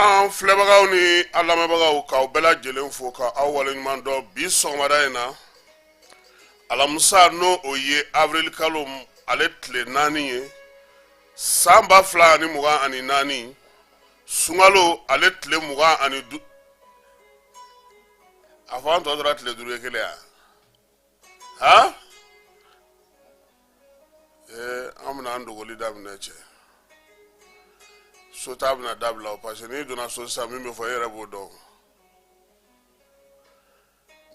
An filɛbagaw ni an lamɛnbagaw, k'aw bɛɛ lajɛlen fo ka aw waleɲuman dɔn. Bi sɔgɔmada in na, alamisa, n'o o ye avril kalo ale tile 4 ye, san 2024, sunkalo ale tile mugan ani du a fɔ an tɔ tora tile 5 ye kelen yan. Han, ee, an bɛna an dogoli daminɛ. Cɛ, so ta bɛna dabila o, parce que n'i donna so sisan, min bɛ fɔ, e yɛrɛ b'o dɔn.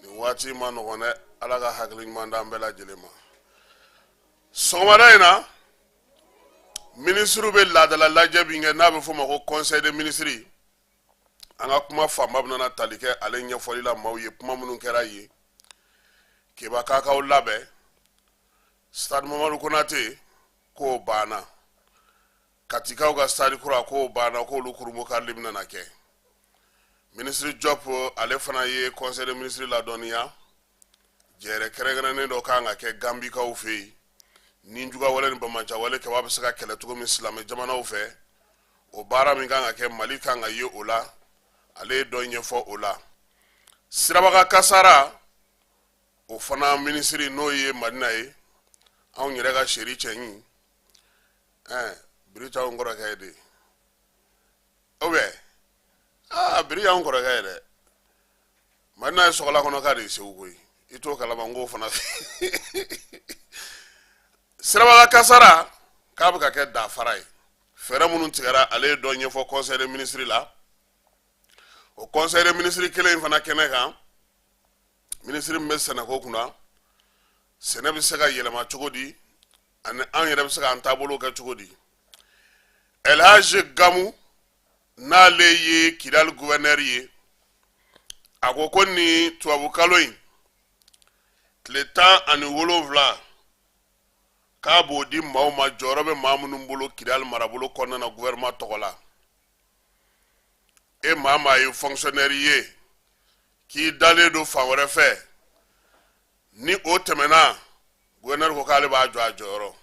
Nin waati ma nɔgɔn dɛ. Ala ka hakili ɲuman d'an bɛɛ lajɛlen ma. Sɔgɔmada in na, minisiriw bɛ laadala lajɛ min kɛ, n'a bɛ f'o ma ko conseil des ministres, an ka kuma fanba bɛna tali kɛ ale ɲɛfɔli la maaw ye, kuma minnu kɛra yen. Keba, k'a k'aw labɛn, stade Mamadu Konate k'o banna, Katikaw ka stade kura k'o banna, k'olu kurunbonkarili bɛna na kɛ. Minisiri Jɔp, ale fana ye conseil des ministres ladɔnniya, jɛrɛ kɛrɛnkɛrɛnnen dɔ kan ka kɛ Gambikaw fɛ yen, ni jugawale ni bamancawale kɛba bɛ se ka kɛlɛ cogo min silamɛ jamanaw fɛ. O baara min kan ka kɛ, Mali kan ka ye o la, ale ye dɔ ɲɛfɔ o la. Sirabaga kasara, o fana minisiri, n'o ye Madina ye, anw yɛrɛ ka seri cɛɲi, ɛɛ, biri t'anw kɔrɔkɛ ye de, ou bien aa, biri y'anw kɔrɔkɛ ye dɛ. Madina ye sɔgɔla kɔnɔ ka de ye Segu koyi, i t'o kalama. N k'o fana sirabaga kasara k'a bɛ ka kɛ dafara ye, fɛɛrɛ minnu tigɛra, ale ye dɔ ɲɛfɔ conseil des ministres la. O conseil des ministres kelen in fana kɛnɛ kan, minisiri min bɛ sɛnɛko kunna, sɛnɛ bɛ se ka yɛlɛma cogo di ani an yɛrɛ bɛ se k'an taabolo kɛ cogo di, Elhaji Gamu, n'ale ye Kidali gouverneur ye, a ko ko nin tubabukalo in tile 17, k'a b'o di maaw ma, jɔyɔrɔ bɛ maa minnu bolo Kidali marabolo kɔnɔna na, gouvernement tɔgɔ la. E maa maa ye fonctionnaire ye, k'i dalen don fan wɛrɛ fɛ, ni o tɛmɛna, gouverneur ko k'ale b'a jɔ a jɔyɔrɔ.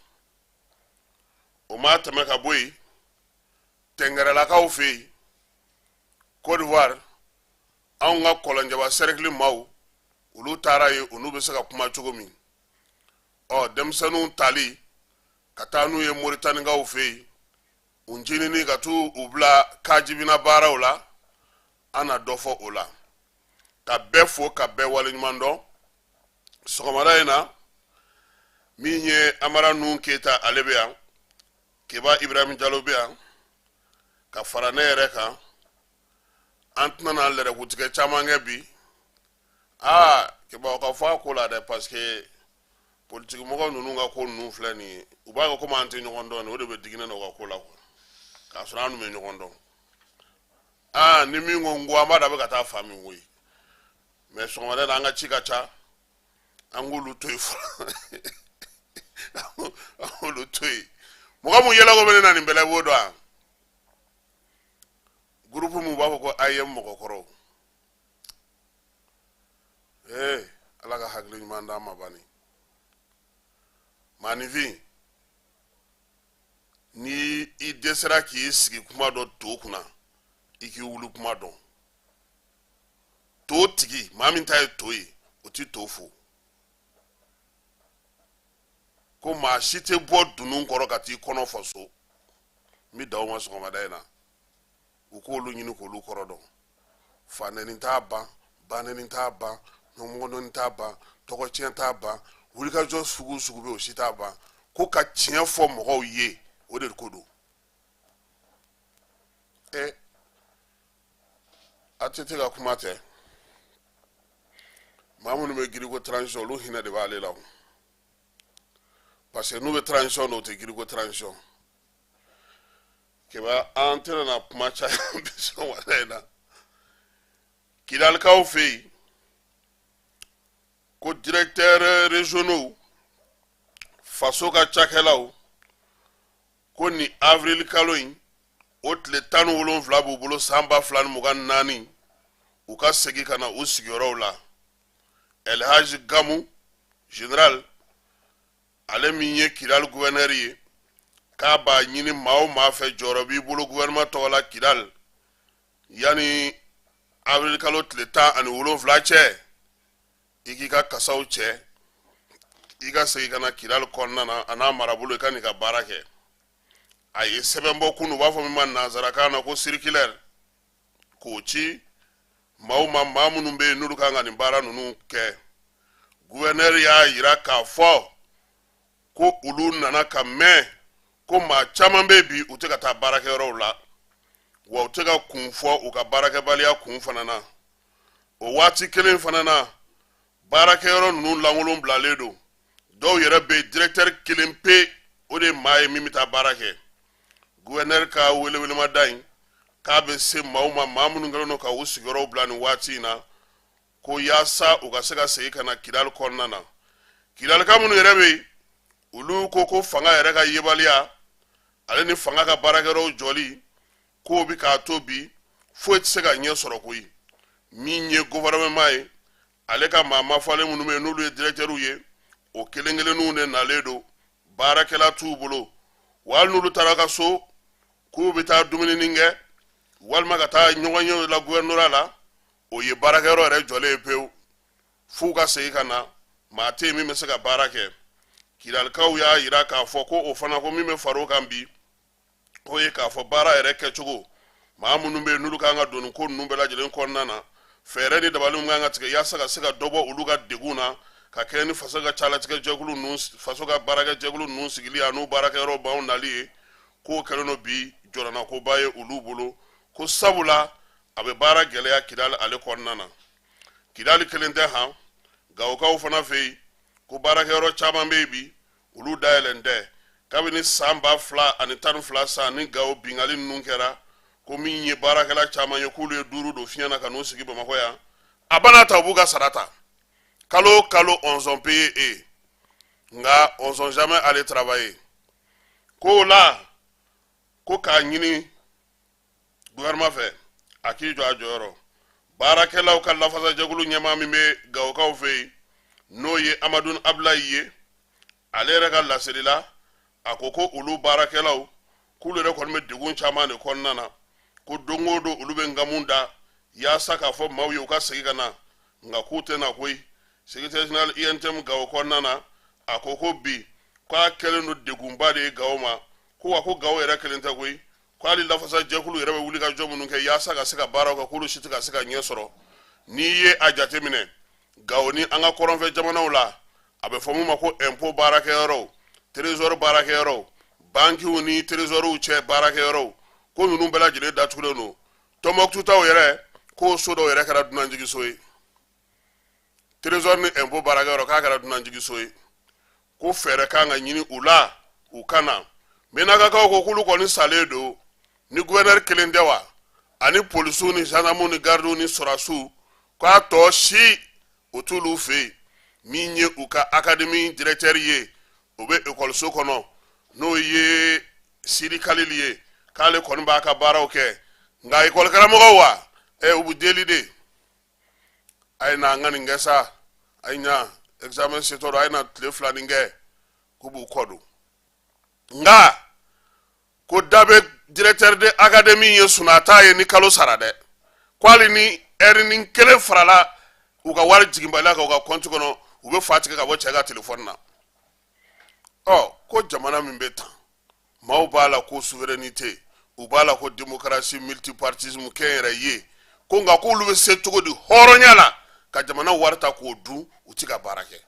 O ma tɛmɛ ka bɔ yen, Tɛngɛrɛlakaw fɛ yen, Côte d'Ivoire, anw ka Kɔlɔnjɛba cercle maaw, olu taara yen, u n'u bɛ se ka kuma cogo min. Ɔ, denmisɛnninw tali ka taa n'u ye Moritanikaw fɛ yen, u ɲinini ka t'u u bila kajibina baaraw la, an na dɔ fɔ o la. Ka bɛɛ fo ka bɛɛ waleɲuman dɔn. Sɔgɔmada in na, min ye Amara Nuhu Keyita, ale bɛ yan, Keba Ibrahim Jalo bɛ yan ka fara ne yɛrɛ kan. An tɛna na lɛrɛkutigɛ caman kɛ bi. Aa, Keba, o ka fɔ a ko la dɛ, parce que politiki mɔgɔ ninnu ka ko ninnu filɛ nin ye, u b'a kɛ komi an tɛ ɲɔgɔn dɔn, o de bɛ digi ne na u ka ko la quoi, k'a sɔrɔ an dun bɛ ɲɔgɔn dɔn. Aa, ni min ko n ko, an b'a dɔn a bɛ ka taa fan min koyi. Mais sɔgɔmada in na, an ka ci ka ca, an k'olu to yen fɔlɔ, an k'olu to yen. Mɔgɔ mun yɛlɛko bɛ ne na nin bɛɛ la, i b'o dɔn wa? Groupe mun b'a fɔ ko AEEM mɔgɔkɔrɔw. Ee, Ala ka hakili ɲuman d'an ma. Bani maaninfin, ni i dɛsɛra k'i sigi kuma dɔ to kunna, i k'i wuli kuma dɔn. To tigi, maa min ta ye to ye, o ti to fo. Ko maa si tɛ bɔ dunun kɔrɔ ka t'i kɔnɔ fa so. N bɛ dan o ma sɔgɔmada in na. U k'olu ɲini k'olu kɔrɔ dɔn. Fanɛni t'a ban, banɛni t'a ban, ɲɔgɔnmɔgɔdɔni t'a ban, tɔgɔtiɲɛ t'a ban, wulikajɔ sugu sugu bɛ, o si t'a ban. Ko ka tiɲɛ fɔ mɔgɔw ye, o de ko don. Ɛ, ATT ka kuma tɛ. Maa minnu bɛ giriko transition, olu hinɛ de b'ale la o, parce que n'u bɛ transition na, u tɛ giriko transition. Keba, an tɛna na kuma caya bi sɔgɔmada in na. Kidalikaw fɛ yen, ko directeur régionaux, faso ka cakɛlaw, ko nin avril kalo in, o tile 17 b'u bolo, san 2024, u ka segin ka na u sigiyɔrɔw la. Elhaji Gamu général, ale min ye Kidali gouverneur ye, k'a b'a ɲini maa o maa fɛ, jɔyɔrɔ b'i bolo gouvernement tɔgɔ la Kidali. Yanni avril kalo tile 17 cɛ, i k'i ka kasaw cɛ, i ka segin ka na Kidali kɔnɔna na a n'a marabolo, i ka n'i ka baara kɛ. A ye sɛbɛn bɔ kunun, u b'a fɔ min ma nanzarakan na ko circulaire, k'o ci maaw ma, maa minnu bɛ yen n'olu kan ka nin baara ninnu kɛ. Guvɛnɛri y'a yira k'a fɔ ko olu nana ka mɛn ko maa caman bɛ bi, u tɛ ka taa baarakɛyɔrɔw la, wa u tɛ ka kun fɔ u ka baarakɛbaliya kun fana na. O waati kelen fana na, baarakɛyɔrɔ ninnu lankolon bilalen don. Dɔw yɛrɛ bɛ yen, directeur kelen pe, o de ye maa ye min bɛ taa baara kɛ. Guvɛnɛri ka welewelemada in k'a bɛ se maaw ma, maa minnu kɛlen don ka u sigiyɔrɔw bila nin waati in na, ko yaasa u ka se ka segin ka na Kidali kɔnɔna na. Kidalika minnu yɛrɛ bɛ yen, olu ko ko fanga yɛrɛ ka yebaliya ale ni fanga ka baarakɛyɔrɔw jɔli, k'o bɛ k'a to bi foyi tɛ se ka ɲɛ sɔrɔ koyi. Min ye gouvernement ye, ale ka maa mafalen minnu bɛ yen n'olu ye directeurw ye, o kelen kelenninw de nalen don, baarakɛla t'u bolo. Wa hali n'olu taara ka so k'u bɛ taa dumuni kɛ walima ka taa ɲɔgɔn ye la gouvernorat la, o ye baarakɛyɔrɔ yɛrɛ jɔlen ye pewu f'u ka segin ka na, maa tɛ yen min bɛ se ka baara kɛ. Kidalikaw y'a yira k'a fɔ ko o fana, ko min bɛ far'o kan bi, o ye k'a fɔ baara yɛrɛ kɛcogo, maa minnu bɛ yen n'olu kan ka don nin ko ninnu bɛɛ lajɛlen kɔnɔna na, fɛɛrɛ ni dabali min kan ka tigɛ yaasa ka se ka dɔ bɔ olu ka degun na, ka kɛɲɛ ni faso ka calatigɛ jɛkulu ninnu, faso ka baarakɛ jɛkulu ninnu sigili an'u baarakɛyɔrɔ baw nali ye, k'o kɛlen don bi jɔrɔnakoba ye olu bolo, ko sabula a bɛ baara gɛlɛya Kidali ale kɔnɔna na. Kidali kelen tɛ han, Gawokaw fana fɛ yen, ko baarakɛyɔrɔ caman bɛ yen bi, olu dayɛlɛn tɛ kabini san 2012 san ni Gawo binkanni ninnu kɛra, ko min ye baarakɛla caman ye, k'olu ye duuru don fiɲɛ na ka n'u sigi Bamakɔ yan. A bana ta, u b'u ka sara ta kalo o kalo, on sont payés e nka on sont jamais allé travailler. Ko o la, ko k'a ɲini gouvernement fɛ a k'i jɔ a jɔyɔrɔ. Baarakɛlaw ka lafasajɛkulu ɲɛmaa min bɛ Gawokaw fɛ yen, n'o ye Amadu Abulayi ye, ale yɛrɛ ka laseli la, a ko ko olu baarakɛlaw, k'olu yɛrɛ kɔni bɛ degun caman de kɔnɔna na, ko don o don olu bɛ nkamu da yaasa k'a fɔ maaw ye u ka segin ka na, nka k'u tɛ na koyi. Secrétaire général UNTM Gawo kɔnɔna na, a ko ko bi k'a kɛlen don degunba de ye Gawo ma, ko wa ko Gawo yɛrɛ kelen tɛ koyi, ko hali lafasa jɛkulu yɛrɛ bɛ wuli ka jɔ minnu kɛ yaasa ka se ka baaraw kɛ, k'olu si tɛ ka se ka ɲɛ sɔrɔ. N'i ye a jateminɛ Gawo ni an ka kɔrɔnfɛ jamanaw la, a bɛ fɔ mun ma ko impôt baarakɛyɔrɔw, trésor baarakɛyɔrɔw, bankiw ni trésoriw cɛ baarakɛyɔrɔw, ko ninnu bɛɛ lajɛlen datugulen don. Tɔnbɔkutu taw yɛrɛ, k'o so dɔw yɛrɛ kɛra dunanjiginso ye. Trésor ni impôt baarakɛyɔrɔ, k'a kɛra dunanjiginso ye, ko fɛɛrɛ kan ka ɲini u la u ka na. Menakakaw ko k'olu kɔni salen don ni gouverneur kelen tɛ wa, ani polisiw ni gendarmew ni gardiw ni sɔrɔdasiw, k'a tɔ si o t'olu fɛ yen. Min ye u ka académie directeur ye, o bɛ ekɔliso kɔnɔ, n'o ye Sidi Kalili ye, k'ale kɔni b'a ka baaraw kɛ, nka ekɔli karamɔgɔw wa, u bɛ deli de, a ye na an ka nin kɛ sa, a ye ɲa examen setɔ don, a ye na tile 2 nin kɛ, k'u b'u kɔ don. Nka ko da bɛ directeur de académie ye sunata ye ni kalo sara dɛ, ko hali ni ɛri ni kelen farala u ka wari jiginbaliya kan u ka kɔnti kɔnɔ, u bɛ fa tigɛ ka bɔ cɛ ka telefɔni na. Ɔ ko jamana min bɛ tan, maaw b'a la ko souveraineté, u b'a la ko démocratie, multipartisme, kɛnyɛrɛye, ko nka k'olu bɛ se cogo di hɔrɔnya la ka jamana wari ta k'o dun, u ti ka baara kɛ?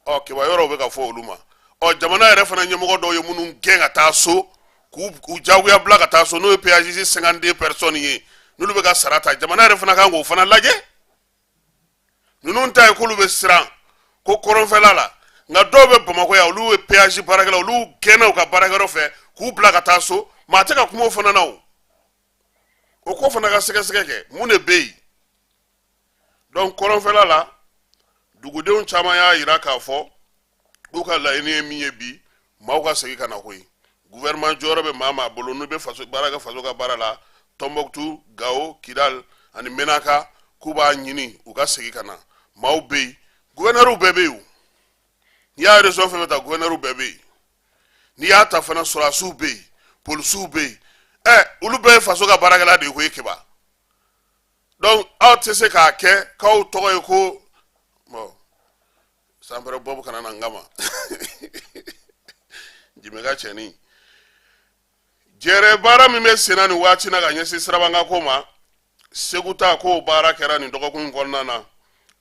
Ɔ kiba yɔrɔw bɛ ka fɔ olu ma. Ɔ jamana yɛrɛ fana ɲɛmɔgɔ dɔw ye minnu gɛn ka taa so, k'u jagoya bila ka taa so, n'o ye PAGJ 52 personnes ye, n'olu bɛ ka sara ta, jamana yɛrɛ fana kan k'o fana lajɛ. Ninnu ta ye k'olu bɛ siran ko kɔrɔnfɛla la, nka dɔw bɛ Bamakɔ yan, olu ye péage baarakɛla, olu gɛnna u ka baarakɛyɔrɔ fɛ k'u bila ka taa so. Maa tɛ ka kuma o fana na. O o ko fana ka sɛgɛsɛgɛ kɛ, mun de bɛ yen? Donc kɔrɔnfɛla la, dugudenw caman y'a yira k'a fɔ k'u ka laɲini ye min ye bi, maaw ka segin ka na koyi. Gouvernement jɔyɔrɔ bɛ maa maa bolo, n'u bɛ faso baara kɛ, faso ka baara la, Tɔnbɔkutu, Gawo, Kidal ani Menaka, k'u b'a ɲini u ka segin ka na. Maaw bɛ yen, gouverneur bɛɛ bɛ yen. N'i y'a région fɛn fɛn ta, gouverneur bɛɛ bɛ yen. N'i y'a ta fana, sɔrɔdasiw bɛ yen, polisiw bɛ yen. Ɛ olu bɛɛ ye faso ka baarakɛla de ye koyi. Keba tɛ se k'a kɛ k'aw tɔgɔ ye ko bon sanpɛrɛ bɔbu kana na n kama jimɛ ka cɛnin. Jɛrɛ baara min bɛ senna nin waati na ka ɲɛsin sirabakanko ma, Segu ta k'o baara kɛra nin dɔgɔkun in kɔnɔna na.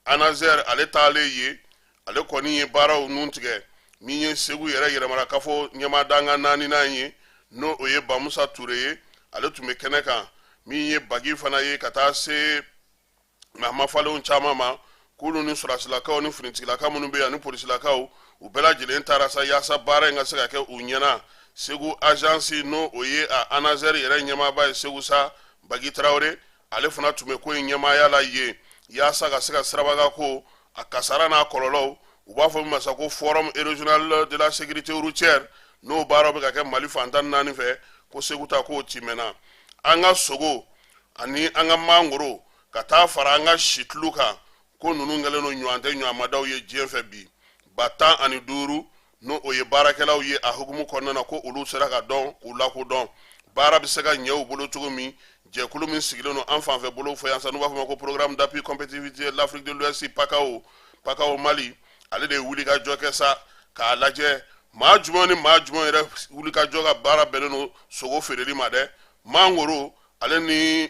ANASER ale taalen yen, ale kɔni ye baaraw nun tigɛ. Min ye Segu yɛrɛ yɛrɛmarakafo ɲɛmaadanga naaninan ye, n'o o ye Bamusa Ture ye, ale tun bɛ kɛnɛ kan. Min ye bagi fana ye ka taa se maa mafalenw caman ma, k'olu ni sɔrɔdasilakaw ni finitigilaka minnu bɛ yen ani polisilakaw, u bɛɛ lajɛlen taara sa yaasa baara in ka se ka kɛ u ɲɛna. Segu agence, n'o o ye a ANASER yɛrɛ ɲɛmaaba ye Segu sa, Bagi Tarawele, ale fana tun bɛ ko in ɲɛmaaya la yen yaasa ka se ka sirabakan ko a kasara n'a kɔlɔlɔw, u b'a fɔ min ma sa ko Forum régional de la sécurité routière, n'o baaraw bɛ ka kɛ Mali fan 14 fɛ, ko Segu ta k'o timɛna. An ka sogo ani an ka mangoro ka taa fara an ka situlu kan, ko ninnu kɛlen don ɲɔgɔn tɛ ɲɔgɔnmadaw ye diɲɛ fɛ bi. 15,000, n'o o ye baarakɛlaw ye a hukumu kɔnɔna na, ko olu sera ka dɔn k'u lakodɔn, baara bɛ se ka ɲɛ u bolo cogo min. Jɛkulu min sigilen don an fanfɛ bolo fɛ yan sa, n'u b'a fɔ ma ko Programme d'appui compétitivité de l'Afrique de l'Ouest, PACAO, PACAO Mali, ale de ye wulikajɔ kɛ sa k'a lajɛ maa jumɛn ni maa jumɛn yɛrɛ wulikajɔ ka baara bɛnnen don sogo feereli ma dɛ, mangoro ale ni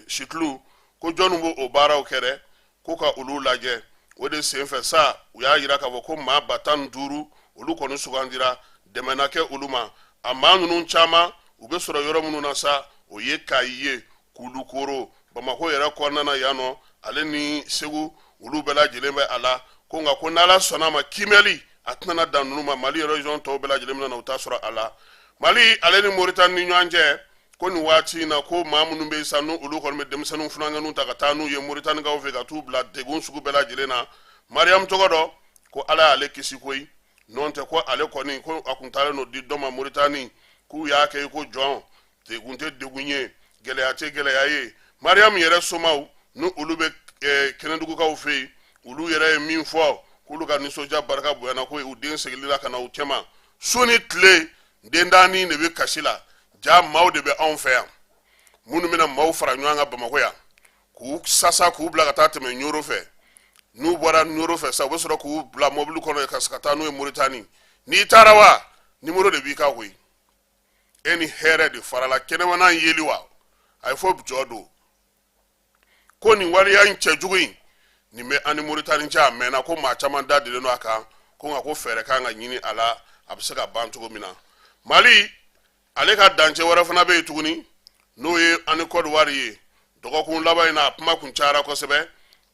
situlu, ko jɔnni b'o o baaraw kɛ dɛ, ko ka olu lajɛ. O de senfɛ sa, u y'a yira k'a fɔ ko maa 15,000, olu kɔni sugandira, dɛmɛ na kɛ olu ma. A maa ninnu caman, u bɛ sɔrɔ yɔrɔ minnu na sa, o ye Kayi ye, Kulukoro, Bamakɔ yɛrɛ kɔnɔna na yan nɔ, ale ni Segu, olu bɛɛ lajɛlen bɛ a la. Ko nka ko n'Ala sɔnna a ma, kiimɛli a tɛna na dan ninnu ma, Mali région tɔw bɛɛ lajɛlen bɛna na u ta sɔrɔ a la. Mali ale ni Moritani ni ɲɔgɔn cɛ, ko nin waati in na, ko maa minnu bɛ yen sa, n'u olu kɔni bɛ denmisɛnninw funankɛninw ta ka taa n'u ye Moritanikaw fɛ ka t'u bila degun sugu bɛɛ lajɛlen na, Mariyamu tɔgɔ dɔ, ko Ala y'ale kisi koyi, n'o tɛ ko ale kɔni ko a kun taalen don di dɔ ma Moritani, k'u y'a kɛ i ko jɔn, degun tɛ degun ye, gɛlɛya tɛ gɛlɛya ye. Mariyamu yɛrɛ somaw, ni olu bɛ Kɛnɛdugukaw fɛ yen, olu yɛrɛ ye min fɔ, k'olu ka nisɔndiya barika bonyana ko u den seginna ka na u cɛma. Su ni tile, dendanin de bɛ kasi la. Ja maaw de bɛ anw fɛ yan minnu bɛna maaw fara ɲɔgɔn kan Bamakɔ yan k'u sasa k'u bila ka taa tɛmɛ Ɲoro fɛ. N'u bɔra Ɲoro fɛ sa, u bɛ sɔrɔ k'u bila mɔbili kɔnɔ ka taa n'u ye Moritani. N'i taara wa, nimoro de b'i kan koyi. E ni hɛrɛ de farala kɛnɛmana yeli wa, a ye fɔ jɔ don ko nin waleya in cɛjugu in nin bɛ an ni Moritani cɛ a mɛnna, ko maa caman da delen don a kan, ko nka ko fɛɛrɛ kan ka ɲini a la, a bɛ se ka ban cogo min na. Mali ale ka dancɛ wɛrɛ fana bɛ yen tuguni, n'o ye an ni Kɔdiwari ye. Dɔgɔkun laban in na, a kuma kun cayara kosɛbɛ.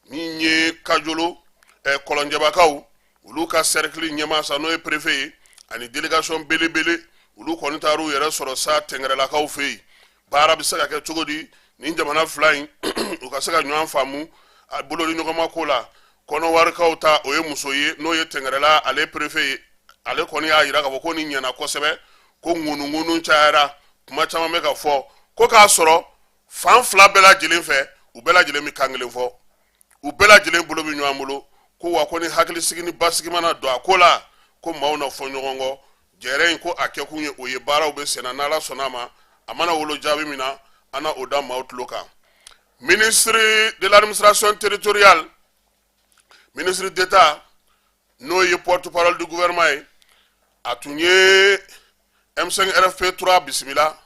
Min ye Kajolo Kɔlɔnjɛbakaw, olu ka cercle ɲɛmaa sa, n'o ye préfet ye, ani délégation belebele, olu kɔni taar'u yɛrɛ sɔrɔ sa Tɛngɛrɛlakaw fɛ yen. Baara bɛ se ka kɛ cogo di nin jamana fila in u ka se ka ɲɔgɔn faamu a bolodi ɲɔgɔnma ko la? Kɔnɔwarikaw ta, o ye muso ye, n'o ye Tɛngɛrɛla ale préfet ye, ale kɔni y'a yira k'a fɔ ko nin ɲɛna kosɛbɛ, ko ŋunuŋunu cayara, kuma caman bɛ ka fɔ, ko k'a sɔrɔ fan fila bɛɛ lajɛlen fɛ, u bɛɛ lajɛlen bɛ kan kelen fɔ, u bɛɛ lajɛlen bolo bɛ ɲɔgɔn bolo, ko wa ko ni hakilisigi ni basigi mana don a ko la, ko maaw na fɔ ɲɔgɔn kɔ. Jɛrɛ in ko a kɛkun ye o ye, baaraw bɛ senna, n'Ala sɔnna a ma, a mana wolo jaabi min na, an na o da maaw tulo kan. Ministre de l'Administration territoriale, ministre d'État, n'o ye porte-parole du gouvernement ye, a tun ye M5 RFP 3 bisimila,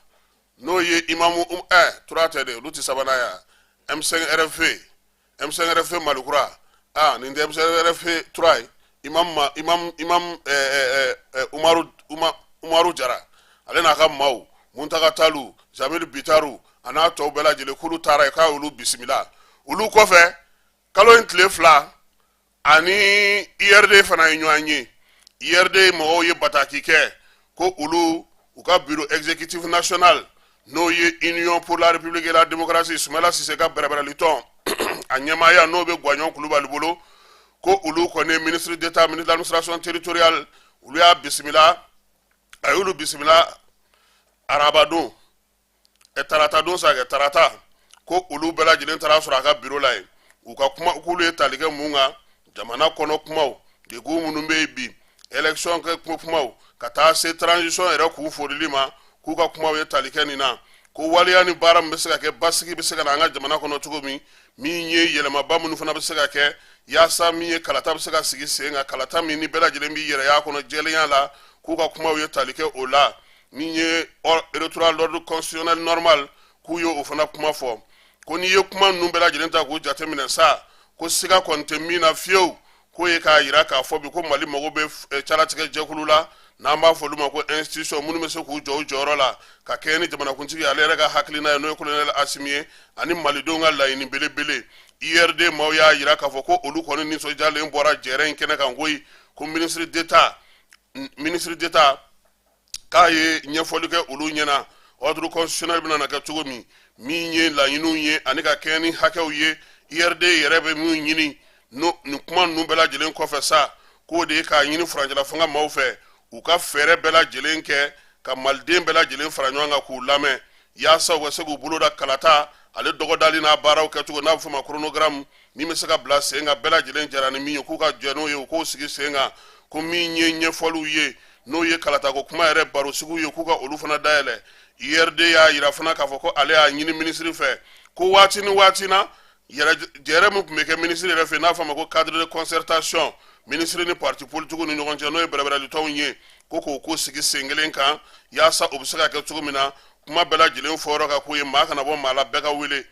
n'o ye imamu 3 tɛ dɛ, olu tɛ sabanan ya, M5 RFP, M5 RFP Malikura, ah nin tɛ M5 RFP 3 ye, imam ma imam imam Umaru Umaru Jara, ale n'a ka maaw, Muntaga Talu, Jamil Bitaru, a n'a tɔw bɛɛ lajɛlen, k'olu taara yen k'a y'olu bisimila. Olu kɔfɛ, kalo in tile 2 ani URD fana ye ɲɔgɔn ye. URD mɔgɔw ye bataki kɛ ko olu u ka bureau exécutif national, n'o ye Union pour la République et la démocratie, Sumala Sise ka bɛrɛbɛrɛli tɔn, a ɲɛmaaya n'o bɛ Gwaɲɔn Kulubali bolo, ko olu kɔni ye ministre d'État, ministre de l'Administration territoriale, olu y'a bisimila, a y'olu bisimila arabadon, tarata don sa kɛ tarata, ko olu bɛɛ lajɛlen taara sɔrɔ a ka biro la yen. U ka kuma, k'olu ye tali kɛ mun kan? Jamana kɔnɔ kumaw, degun minnu bɛ yen bi, élection kɛ kumaw, ka taa se transition yɛrɛ kun forili ma, k'u ka kumaw ye tali kɛ nin na. Ko waleya ni baara min bɛ se ka kɛ, basigi bɛ se ka na an ka jamana kɔnɔ cogo min, min ye yɛlɛmaba minnu fana bɛ se ka kɛ yaasa min ye kalata bɛ se ka sigi sen kan, kalata min ni bɛɛ lajɛlen b'i yɛrɛ y'a kɔnɔ jɛlenya la, k'u ka kumaw ye tali kɛ o la. Min ye retour à l'ordre constitutionnel normal, k'u ye o fana kuma fɔ. Ko n'i ye kuma ninnu bɛɛ lajɛlen ta k'u jateminɛ sa, ko siga kɔni tɛ min na fiyewu, k'o ye k'a yira k'a fɔ bi ko Mali mago bɛ calatigɛ jɛkulu la, n'an b'a fɔ olu ma ko institution, minnu bɛ se k'u jɔ u jɔyɔrɔ la ka kɛɲɛ ni jamanakuntigi ale yɛrɛ ka hakilina ye, n'o ye colonel Asimi ye, ani malidenw ka laɲini belebele. URD maaw y'a yira k'a fɔ ko olu kɔni nisɔndiyalen bɔra jɛrɛ in kɛnɛ kan koyi. Ko ministre d'État k'a ye ɲɛfɔli kɛ olu ɲɛna ordre constitutionnel bɛna na kɛ cogo min, min ye laɲiniw ye ani ka kɛɲɛ ni hakɛw ye URD yɛrɛ bɛ min ɲini. Nin kuma ninnu bɛɛ lajɛlen kɔfɛ sa, k'o de ye k'a ɲini furancɛla fanga maaw fɛ, u ka fɛɛrɛ bɛɛ lajɛlen kɛ ka maliden bɛɛ lajɛlen fara ɲɔgɔn kan k'u lamɛn, yaasa u ka se k'u bolo da kalata ale dɔgɔdali n'a baaraw kɛcogo, n'a bɛ fɔ ma chronogramme, min bɛ se ka bila sen kan, bɛɛ lajɛlen jɛra ni min ye, k'u ka jɛ n'o ye, u k'o sigi sen kan. Ko min ye ɲɛfɔliw ye, n'o ye kalatako kuma yɛrɛ barosigiw ye, k'u ka olu fana dayɛlɛ. URD y'a yira fana k'a fɔ ko ale y'a ɲini minisiri fɛ ko waati ni waati na, jɛrɛ min tun bɛ kɛ minisiri yɛrɛ fɛ, n'a fɔ a ma ko cadre de concertation minisiri ni parti politigiw ni ɲɔgɔn cɛ, n'o ye bɛrɛbɛrɛlitɔnw ye, ko k'o ko sigi sen kelen kan, yaasa o bɛ se ka kɛ cogo min na, kuma bɛɛ lajɛlen fɔyɔrɔ ka k'o ye, maa kana bɔ maa la, bɛɛ ka wele.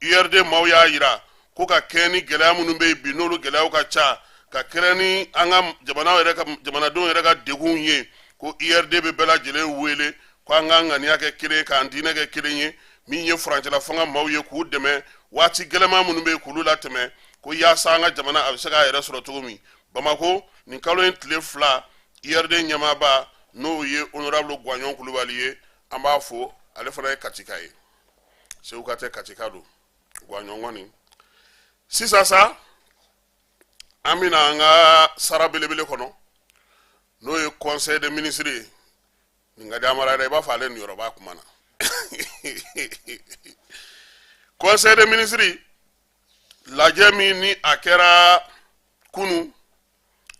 URD maaw y'a yira ko ka kɛɲɛ ni gɛlɛya minnu bɛ yen bi, n'olu gɛlɛyaw ka ca, ka kɛrɛn ni an ka jamana yɛrɛ ka jamanadenw yɛrɛ ka degunw ye, ko URD bɛ bɛɛ lajɛlen wele ko an k'an ŋaniya kɛ kelen ye, k'an diinɛ kɛ kelen ye, min ye furancɛla fanga maaw ye, k'u dɛmɛ waati gɛlɛman minnu bɛ yen, k'olu latɛmɛ, ko yaasa an ka jamana a bɛ se k'a yɛrɛ sɔrɔ cogo min. Bamako, nin kalo in tile 2, URD ɲɛmaaba, n'o ye honorable Guwaɲɔn Kulubali ye, an b'a fo, ale fana ye Katika ye, Seguka tɛ, Katika don, Guwaɲɔn kɔni. Sisan sa, an bɛna an ka sara belebele kɔnɔ, n'o ye conseil des ministres ye. Nin ka di Amara yɛrɛ, i b'a fɔ ale niyɔrɔ b'a kuma na. Conseil des ministres lajɛ min ni a kɛra kunu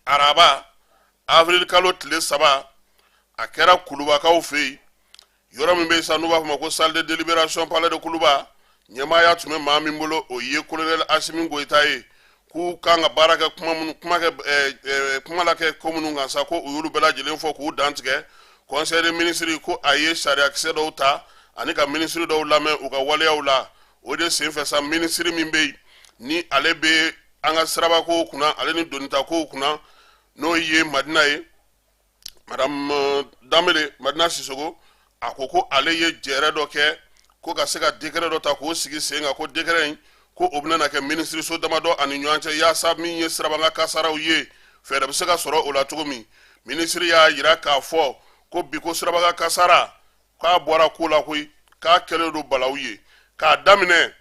araba, avril kalo tile 3, a kɛra Kulubakaw fɛ yen, yɔrɔ min bɛ yen sa n'u b'a fɔ ma ko salle de délibération, palais de Kuluba. Ɲɛmaaya tun bɛ maa min bolo, o ye colonel Asimi Goyita ye. K'u kan ka baara kɛ kuma minnu, kuma kɛ kuma la kɛ ko minnu kan sa, ko u y'olu bɛɛ lajɛlen fɔ k'u dantigɛ. Conseil des ministres, ko a ye sariyakisɛ dɔw ta ani ka minisiri dɔw lamɛn u ka waleyaw la. O de senfɛ sa, minisiri min bɛ yen ni ale bɛ an ka sirabakow kunna, ale ni donitakow kunna, n'o ye Madina ye, madame Danbele Madina Sisogo, a ko ko ale ye jɛrɛ dɔ kɛ ko ka se ka décret dɔ ta k'o sigi sen kan, ko décret in, ko o bɛna kɛ minisiriso damadɔ ani ɲɔgɔn cɛ, yaasa min ye sirabakan kasaraw ye, fɛɛrɛ bɛ se ka sɔrɔ o la cogo min. Minisiri y'a yira k'a fɔ ko bi, ko sirabakan kasara k'a bɔra ko la koyi, k'a kɛlen don balawu ye. K'a daminɛ,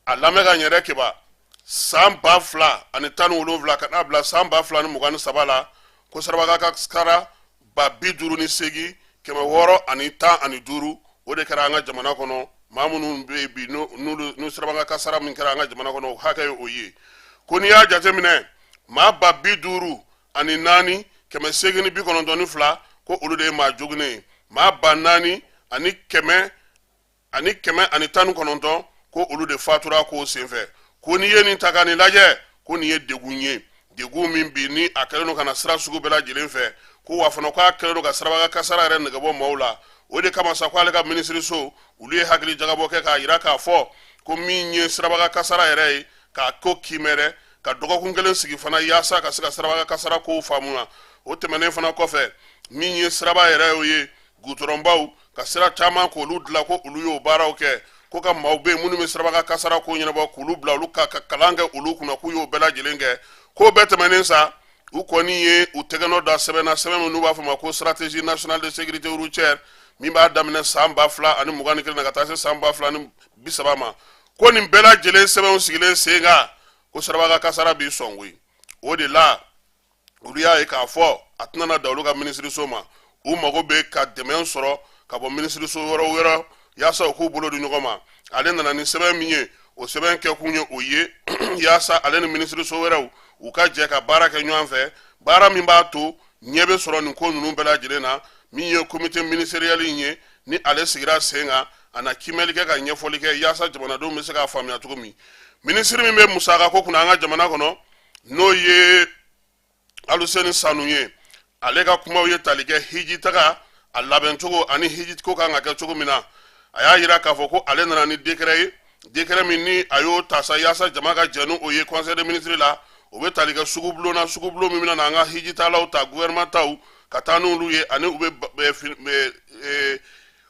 a lamɛn ka ɲɛrɛ keba, san 2017 ka n'a bila san 2023 la, ko sirabakan kasara 58,615, o de kɛra an ka jamana kɔnɔ. Maa minnu bɛ yen bi n'u sirabakan kasara min kɛra an ka jamana kɔnɔ, o hakɛ ye o ye. Ko n'i y'a jateminɛ, maa 54,892, ko olu de ye maa joginnen ye. Maa 4,119, ko olu de fatura k'o senfɛ. Ko n'i ye nin ta ka nin lajɛ, ko nin ye degun ye, degun min bi ni a kɛlen don ka na sira sugu bɛɛ lajɛlen fɛ, ko wa fana k'a kɛlen don ka sirabakan kasara yɛrɛ nɛgɛbɔ maaw la. O de kama sa, ko ale ka minisiriso, olu ye hakili jagabɔ kɛ k'a yira k'a fɔ ko min ye sirabakan kasara yɛrɛ ye, k'a ko kiimɛ dɛ, ka dɔgɔkun kelen sigi fana yaasa ka se ka sirabakan kasara kow faamuya. O tɛmɛnen fana kɔfɛ, min ye siraba yɛrɛ ye, gutɔrɔnbaw ka sira caman k'olu dilan, ko olu y'o baaraw kɛ, ko ka maaw bɛ yen minnu bɛ sirabakan kasara ko ɲɛnabɔ, k'olu bila olu ka kalan kɛ olu kunna, k'u y'o bɛɛ lajɛlen kɛ. K'o bɛɛ tɛmɛnen sa, u kɔni ye u tɛgɛnɔ da sɛbɛn na, sɛbɛn min n'u b'a fɔ ma ko stratégie nationale de sécurité routière, min b'a daminɛ san 2021 na ka taa se san 2030 ma. Ko nin bɛɛ lajɛlen sɛbɛnw sigilen sen kan, ko sirabakan kasara b'i sɔn koyi. O de la, olu y'a ye k'a fɔ a tɛna na da olu ka minisiriso ma, u mago bɛ ka dɛmɛ sɔrɔ ka bɔ minisiriso wɛrɛw yɔrɔ, yaasa u k'u bolo di ɲɔgɔn ma. Ale nana ni sɛbɛn min ye, o sɛbɛn kɛkun ye o ye, yaasa ale ni minisiriso wɛrɛw u ka jɛ ka baara kɛ ɲɔgɔn fɛ, baara min b'a to ɲɛ bɛ sɔrɔ nin ko ninnu bɛɛ lajɛlen na. Min ye comité ministériel in ye, ni ale sigira sen kan, A na kiimɛli kɛ ka ɲɛfɔli kɛ yaasa jamanadenw bɛ se k'a faamuya cogo min. Minisiri min bɛ musakako kunna an ka jamana kɔnɔ, n'o ye Aluseni Sanu ye, ale ka kumaw ye tali kɛ hiji taga a labɛncogo ani hiji ko kan ka kɛ cogo min na. A y'a yira k'a fɔ ko ale nana ni décret ye, décret min ni a y'o ta sa yaasa jama ka jɛn ni o ye conseil des ministres la. O bɛ tali kɛ sugubulon na, sugubulon min bɛna an ka hijitalaw ta, gouvernement taw, ka taa n'olu ye, ani u bɛ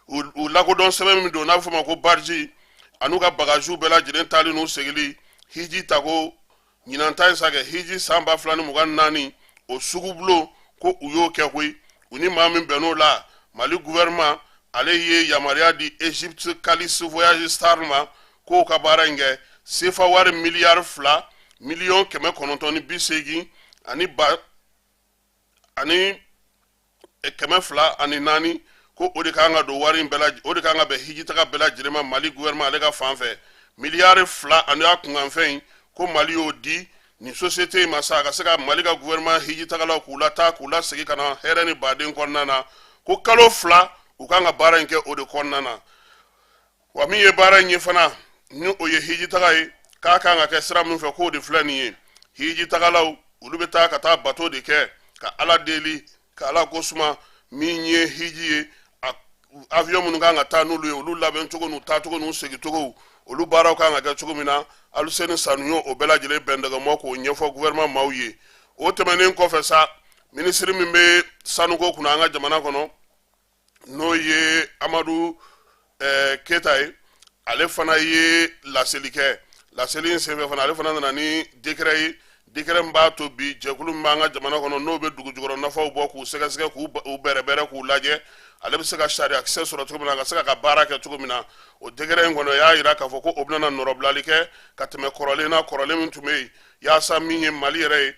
u lakodɔn sɛbɛn min don n'a bɛ fɔ o ma ko badge, an'u ka bagages bɛɛ lajɛlen taali n'u segili hiji tako ɲinan ta in sa kɛ hiji san 2024. O sugubulon ko u y'o kɛ koyi. U ni maa min bɛnn'o la, Mali gouvernement ale ye yamaruya di Egypte Kalis Voyage Star ma k'o ka baara in kɛ. Sefa wari miliyari 2 miliyɔn 980 ani ba ani 204, ko o de kan ka don wari in bɛɛ la, o de kan ka bɛn hijitaga bɛɛ lajɛlen ma Mali gouvernement ale ka fan fɛ. Miliyari 2 ani a kunkanfɛn in, ko Mali y'o di nin société in ma sa, a ka se ka Mali ka gouvernement hijitagalaw k'u lataa, k'u lasegin ka na hɛrɛ ni baden kɔnɔna na. Ko kalo 2 u kan ka baara in kɛ o de kɔnɔna na. Wa min ye baara in ye fana, ni o ye hijitaga ye, k'a kan ka kɛ sira min fɛ, k'o de filɛ nin ye. Hijitagalaw olu bɛ taa ka taa bato de kɛ, ka Ala deli, ka Ala ko suma. Min ye hiji ye, a avion minnu kan ka taa n'olu ye, olu labɛn cogo n'u taacogo n'u segincogo, olu baaraw kan ka kɛ cogo min na, Aluseni Sanu y'o o bɛɛ lajɛlen bɛndɛgɛmɔ k'o ɲɛfɔ gouvernement maaw ye. O tɛmɛnen kɔfɛ sa, minisiri min bɛ sanuko kunna an ka jamana kɔnɔ, n'o ye Amadu Keyita ye, ale fana ye laseli kɛ. Laseli in senfɛ fana, ale fana nana ni décret ye, décret min b'a to bi jɛkulu min b'an ka jamana kɔnɔ, n'o bɛ dugu jukɔrɔ nafaw bɔ k'u sɛgɛsɛgɛ, k'u bɛrɛbɛrɛ, k'u lajɛ, ale bɛ se ka sariya kisɛ sɔrɔ cogo min na, ka se ka baara kɛ cogo min na. O décret in kɔnɔ, y'a jira k'a fɔ ko o bɛna nɔrɔbilali kɛ ka tɛmɛ kɔrɔlen na, kɔrɔlen min tun bɛ yen, yaasa min ye Mali yɛrɛ ye,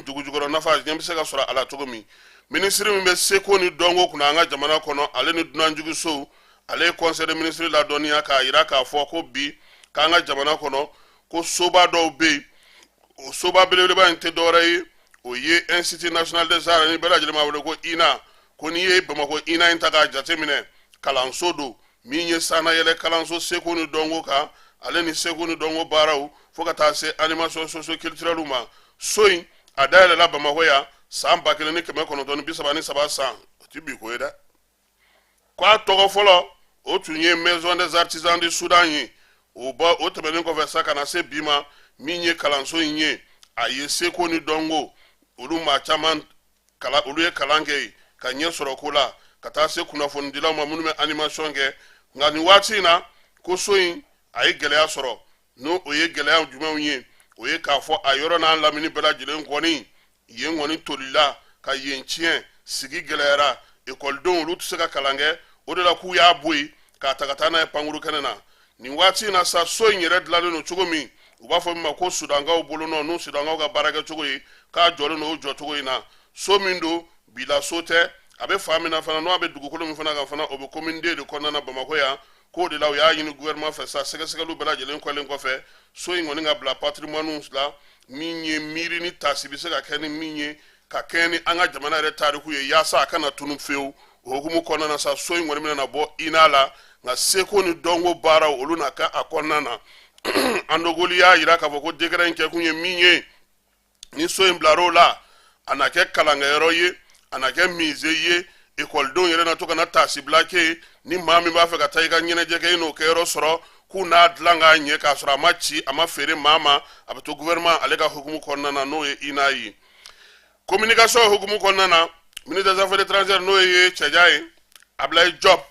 dugu jukɔrɔ nafa ɲɛ bɛ se ka sɔrɔ a la cogo min. Minisiri min bɛ seko ni dɔnko kunna an ka jamana kɔnɔ, ale ni dunanjiginsow, ale ye conseil des ministres ladɔnniya k'a jira k'a fɔ ko bi k'an ka jamana kɔnɔ, ko soba dɔw bɛ yen. O soba belebeleba in tɛ dɔwɛrɛ ye, o ye Institut national des arts, ni bɛɛ lajɛlen b'a wele ko INA. Ko n'i ye Bamakɔ INA in ta k'a jateminɛ, kalanso don min ye sannayɛlɛ kalanso seko ni dɔnko kan, ale ni seko ni dɔnko baaraw, fo ka taa se animation socio culturelle ma. So in a dayɛlɛla Bamakɔ yan san 1933 san, o ti bi ko ye dɛ. Ko a tɔgɔ fɔlɔ, o tun ye Maison des artisans du Soudan ye. O bɔ o tɛmɛnen kɔfɛ sa, ka na se bi ma, min ye kalanso in ye, a ye seko ni dɔnko olu maa caman kala, olu ye kalan kɛ yen ka ɲɛ sɔrɔ ko la, ka taa se kunnafonidilaw ma minnu bɛ animation kɛ. Nka nin waati in na, ko so in a ye gɛlɛya sɔrɔ. N'o o ye gɛlɛya jumɛnw ye? O ye k'a fɔ a yɔrɔ n'a lamini bɛɛ lajɛlen kɔni, yen kɔni tolila ka yen tiɲɛ, sigi gɛlɛyara, ekɔlidenw olu tɛ se ka kalan kɛ. O de la k'u y'a bɔ yen k'a ta ka taa n'a ye pankuru kɛnɛ na. Nin waati in na sa, so in yɛrɛ dilannen don cogo min, u b'a fɔ min ma ko Sudankaw bolonɔ, n'u Sudankaw ka baarakɛcogo ye, k'a jɔlen don o jɔcogo in na. So min don, bila so tɛ. A bɛ fan min na fana, n'o a bɛ dugukolo min fana kan fana, o bɛ commune deux de kɔnɔna na Bamakɔ yan. K'o de la u y'a ɲini gouvernement fɛ sa, sɛgɛsɛgɛliw bɛɛ lajɛlen kɛlen kɔfɛ, so in kɔni ka bila patrimoine la, min ye miiri ni taasi bɛ se ka kɛ ni min ye, ka kɛɲɛ ni an ka jamana yɛrɛ tariku ye, yaasa a kana tunu fewu. O hukumu kɔnɔna na sa, so in kɔni bɛna bɔ INA la, nka seko ni dɔnko baaraw olu na kɛ a kɔnɔna na. Andogoli y'a jira k'a fɔ ko décret in kɛkun ye min ye, ni so in bilar'o la, a na kɛ kalankɛyɔrɔ ye, a na kɛ musée ye, ekɔlidenw yɛrɛ na to ka na taasibila kɛ yen. Ni maa min b'a fɛ ka taa i ka ɲɛnajɛ kɛ, i n'o kɛyɔrɔ sɔrɔ. K'u n'a dilan k'a ɲɛ k'a sɔrɔ a ma ci, a ma feere maa ma, a bɛ to gouvernement ale ka hukumu kɔnɔna na, n'o ye INA ye. Communication hukumu kɔnɔna na, ministre des affaires étrangères, n'o ye cɛja ye, Ablaye Diop,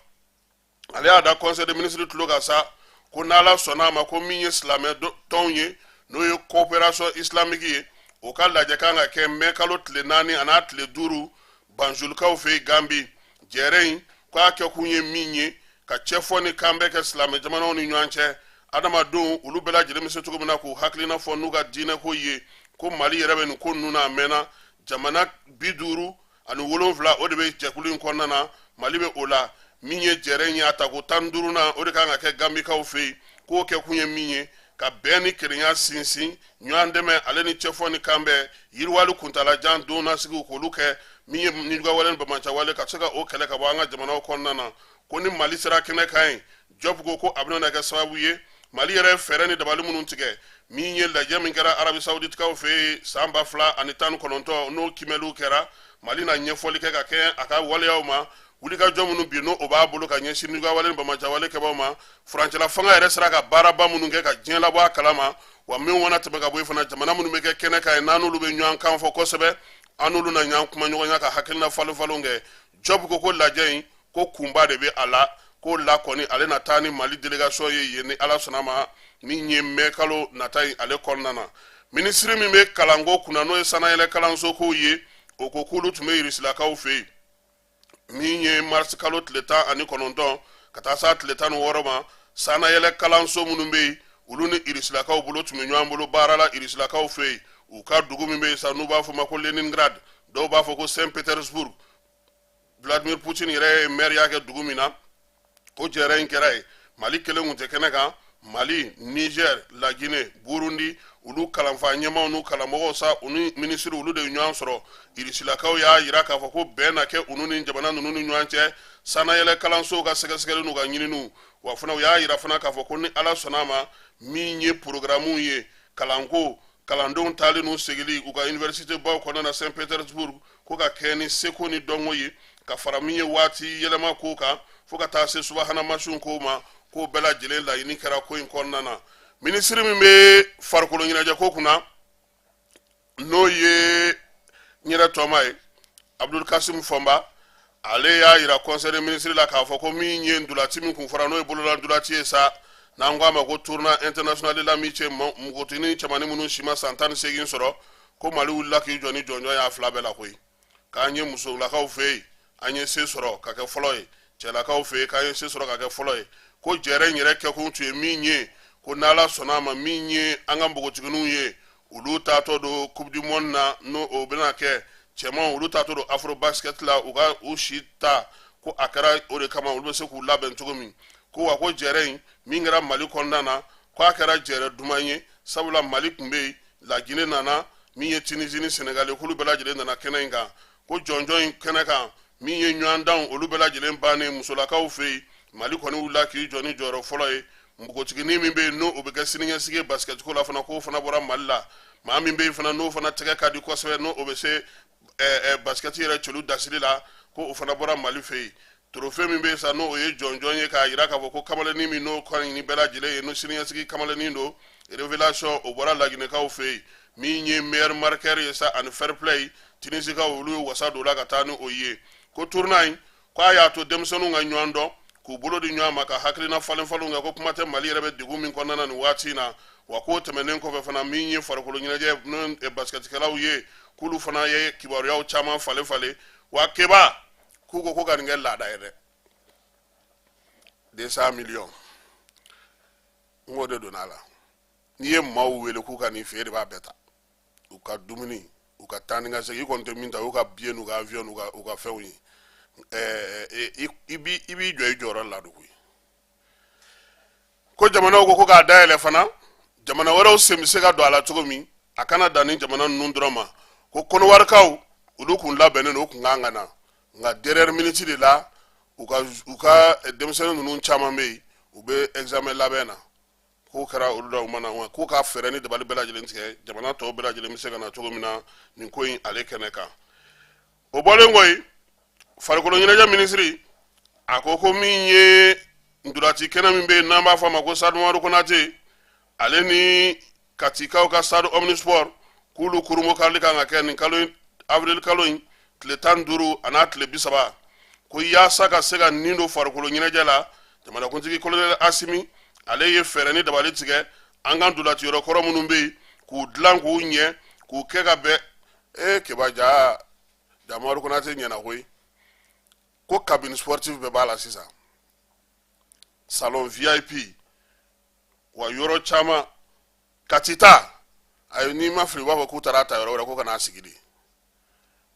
ale y'a da conseil des ministres tulo kan sa, ko n'Ala sɔnna a ma, ko min ye silamɛ tɔnw ye, n'o ye coopération islamique ye, o ka lajɛ kan ka kɛ mɛ kalo tile 4 an'a tile 5 Banjulikaw fɛ yen Gambi. Jɛrɛ in, k'a kɛkun ye min ye, ka cɛfɔ ni kanbɛn kɛ silamɛ jamanaw ni ɲɔgɔn cɛ, adamadenw olu bɛɛ lajɛlen bɛ se cogo min na k'u hakilina fɔ n'u ka diinɛko ye. Ko Mali yɛrɛ bɛ nin ko ninnu na a mɛnna. Jamana 57, o de bɛ jɛkulu in kɔnɔna na, Mali bɛ o la. Min ye jɛrɛ in ye, a tako 15nan, o de kan ka kɛ Gambikaw fɛ yen. K'o kɛkun ye min ye, ka bɛn ni kelenya sinsin, ɲɔgɔn dɛmɛ, ale ni cɛfɔ ni kanbɛn, yiriwali kuntalajan don nasigiw k'olu kɛ. Min ye nijuguyawale ni banbaanciwale, ka se ka o kɛlɛ ka bɔ an ka jamanaw kɔnɔna na. Ko ni Mali sera kɛnɛ kan yen, Jɔpu ko ko a bɛna kɛ sababu ye Mali yɛrɛ fɛɛrɛ ni dabali minnu tigɛ, min ye lajɛ min kɛra Arabi Sawuditikaw fɛ yen san 2019, n'o kimɛliw kɛra, Mali na ɲɛfɔli kɛ ka kɛ a ka waleyaw ma, wulikajɔ minnu bi n'o o b'a bolo ka ɲɛsin nigawale ni banbaanciwale kɛbaaw ma, furancɛla fanga yɛrɛ sera ka baaraba minnu kɛ ka diɲɛ labɔ a kalama. Wa min mana tɛmɛ ka bɔ yen fana, jamana minnu bɛ kɛ kɛnɛ kan ye, n'an n'olu bɛ ɲɔgɔn kan fɔ kosɛbɛ, an n'olu na ɲɔgɔn kumaɲɔgɔnya ka hakilina falen falenw kɛ. Jɔpu ko ko lajɛ in ko kunba de bɛ a la, ko la kɔni ale na taa ni Mali délégation ye yen ni Ala sɔnna ma, min ye mɛ kalo nata in ale kɔnɔna na. Minisiri min bɛ kalanko kunna, n'o ye sanayɛlɛ kalanso kow ye, o ko k'olu tun bɛ Irisilakaw fɛ yen, min ye marisi kalo tile 19 ka taa s'a tile 16 ma. Sanayɛlɛ kalanso minnu bɛ yen, olu ni Irisilakaw bolo tun bɛ ɲɔgɔn bolo baara la Irisilakaw fɛ yen, u ka dugu min bɛ yen sa, n'u b'a fɔ ma ko Leningrad, dɔw b'a fɔ ko Saint Petersburg, Vladimir Poutine yɛrɛ ye mɛriya kɛ dugu min na, ko jɛrɛ in kɛra yen. Mali kelen kun tɛ kɛnɛ kan. Mali, Niger, Lagine, Burundi, olu kalanfa ɲɛmaaw n'u kalanmɔgɔw sa, u ni minisiri, olu de ye ɲɔgɔn sɔrɔ. Irisilakaw y'a yira k'a fɔ ko bɛn na kɛ olu ni jamana ninnu ni ɲɔgɔn cɛ sanayɛlɛ kalansow ka sɛgɛsɛgɛli n'u ka ɲininiw. Wa fana u y'a yira fana k'a fɔ ko ni Ala sɔnna a ma, min ye porogaramuw ye, kalanko, kalandenw taali n'u segili u ka université baw kɔnɔna na Saint Petersburg, ko ka kɛ ni seko ni dɔnko ye, ka fara min ye waati yɛlɛma ko kan, fo ka taa se subahana mansinw kow ma, k'o bɛɛ lajɛlen laɲini kɛra ko in kɔnɔna na. Minisiri min bɛ farikolo ɲɛnajɛ ko kunna, n'o ye n yɛrɛ tɔma ye, Abdul Kasim Fɔnba, ale y'a yira conseil des ministres la k'a fɔ ko min ye ntolaci min kun fɔra, n'o ye bolola ntolaci ye sa, n'an ko a ma ko tournoi international de l'amitié, npogotiginin cɛmannin minnu si ma san 18 sɔrɔ, ko Mali wulila k'i jɔ ni jɔnjɔn y'a fila bɛɛ la koyi. K'an ye musolakaw fɛ yen, an ye se sɔrɔ ka kɛ fɔlɔ ye, cɛlakaw fɛ yen, k'an ye se sɔrɔ ka kɛ fɔlɔ ye. Ko jɛrɛ in yɛrɛ kɛkun tun ye min ye, ko n'Ala sɔnna a ma, min ye an ka npogotigininw ye, olu taatɔ don Coupe du monde na, n'o o bɛna kɛ cɛmanw, olu taatɔ don Afro Basket la, u ka u si ta, ko a kɛra o de kama, olu bɛ se k'u labɛn cogo min. Ko wa ko jɛrɛ in min kɛra Mali kɔnɔna na, ko a kɛra jɛrɛ duman ye, sabula Mali tun bɛ yen, Lagine nana, min ye Tunisie ni Senegal ye, k'olu bɛɛ lajɛlen nana kɛnɛ in kan. Ko jɔnjɔn in kɛnɛ kan, min ye ɲɔgɔndanw, olu bɛɛ lajɛlen bannen musolakaw fɛ yen, Mali kɔni wulila k'i jɔ ni jɔyɔrɔ fɔlɔ ye. Npogotiginin min bɛ yen, n'o o bɛ kɛ siniɲɛsigi ye basikɛtiko la fana, k'o fana bɔra Mali la. Maa min bɛ yen fana, n'o fana tɛgɛ ka di kosɛbɛ, n'o o bɛ se basikɛti yɛrɛ celu dasiri la, ko o fana bɔra Mali fɛ yen. Trophée min bɛ yen sa, n'o ye jɔnjɔn ye k'a yira k'a fɔ ko kamalennin min n'o ka ɲi ni bɛɛ lajɛlen ye, n'o siniɲɛsigi kamalennin don, révélation, o bɔra Laginɛkaw fɛ yen. Min ye meilleur marqueur ye sa ani fair play, Tunisikaw, olu ye wasa don o la ka taa ni o ye. Ko tournoi in, ko a y'a to denmisɛnninw ka ɲɔgɔn dɔn, k'u bolo di ɲɔgɔn ma, ka hakilina falen falenw kɛ. Ko kuma tɛ Mali yɛrɛ bɛ degun min kɔnɔna na nin waati in na. Wa k'o tɛmɛnen kɔfɛ fana, min ye farikolo ɲɛnajɛ n'o ye basikɛtikɛlaw ye, k'olu fana ye kibaruyaw caman falen falen. Wa keba k'u ko ko ka nin kɛ laada ye dɛ, 200 millions, n k'o de donna a la. N'i ye maaw wele k'u ka n'i fɛ, e de b'a bɛɛ ta, u ka dumuni, u ka taa ni ka segin. I kɔni tɛ min ta, u ka billet n'u ka avion n'u ka u ka fɛnw ye. Ɛɛ, i b'i jɔ i jɔyɔrɔ la dugu ye. Ko jamanaw ko ko k'a dayɛlɛ fana, jamana wɛrɛw sen bɛ se ka don a la cogo min, a kana dan ni jamana ninnu dɔrɔn ma. Ko Kɔnɔwarikaw, olu kun labɛnnen don, u kun kan ka na, nka dernière minute de la, u ka denmisɛnnin ninnu caman bɛ yen, u bɛ examen labɛn na, k'o kɛra olu la, u ma na. K'u ka fɛɛrɛ ni dabali bɛɛ lajɛlen tigɛ, jamana tɔw bɛɛ lajɛlen bɛ se ka na cogo min na nin ko in ale kɛnɛ kan. O bɔlen kɔ yen, farikolo ɲɛnajɛ minisiri, a ko ko min ye ntolaci kɛnɛ min bɛ yen, n'an b'a fɔ a ma ko stade Mamadu Konate, ale ni Katikaw ka stade Omnisport, k'olu kurunbonkarili kan ka kɛ nin kalo in, avril kalo in tile 15 a n'a tile 30. Ko yaasa ka se ka nin don farikolo ɲɛnajɛ la, jamanakuntigi colonel Asimi, ale ye fɛɛrɛ ni dabali tigɛ an ka ntolaciyɔrɔ kɔrɔ minnu bɛ yen, k'u dilan k'u ɲɛ, k'u kɛ ka bɛn. Ee keba, ja Mamadu Konate ɲɛna koyi. Ko cabine sportive bɛɛ b'a la sisan, salon VIP, wa yɔrɔ caman. Kati ta, ayi, n'i ma fili, u b'a fɔ k'u taara a ta yɔrɔ wɛrɛ ko ka n'a sigi de.